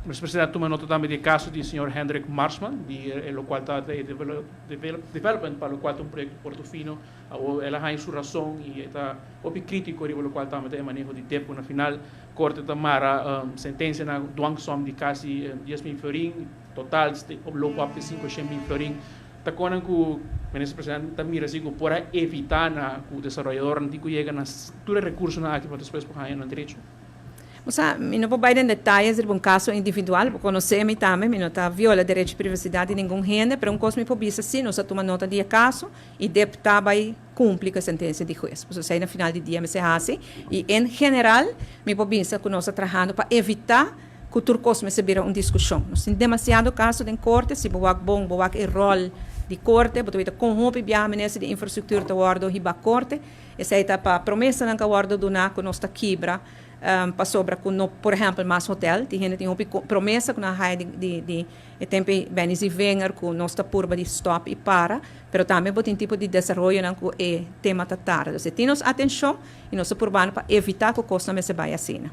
Minister Presidente a tuma nota tambe di e caso di señor Hendrik Marsman, di e locual ta e development pa locual ta un proyecto Portofino. Awor el a haña su rason y e ta hopi critico riba locual tambe ta e maneho di dep cu na final Corte ta mara sentencia na dwangsom di casi 10,000 florin, total lopo op te 500,000 florin. Ta konan ku Minister Presidente ta mira si ku por a evitá na ku desaroyadornan tin ku yega na tur e rekursonan aki pa despues por haña nan derecho? Bo sa, mi no por bai den detayes riba un kaso individual, bo konosé mi tambe, mi no ta viola derecho di privasidat di ningun hende, pero un kos mi por bisa si, nos a tuma nota di e kaso i dep ta bai kumpli ku e sentensia di hues. Pasobra esei na final di dia mester hasi i en general mi por bisa ku nos ta trahando pa evitá ku tur kos mester bira un diskushon. Nos tin demasiado kaso den korte, si bo wak bon, bo wak e ròl di korte, bo ta wita kon hopi biaha minister di infrastruktur ta wòrdu hibá korte. Esei ta pa promesanan ku a wòrdu duná ku nos ta kibra pasobra ku no, por ehèmpel mas hotèl, tin hende tin hopi promesa ku nan a haya di di e tempu ei Benny Zievinger ku nos ta purba di stòp i para, pero tambe bo tin tipo di desaroyonan ku e tema ta tarda. Dus e tin nos atenshon i nos ta purbando pa evitá ku kosnan mester bai asina.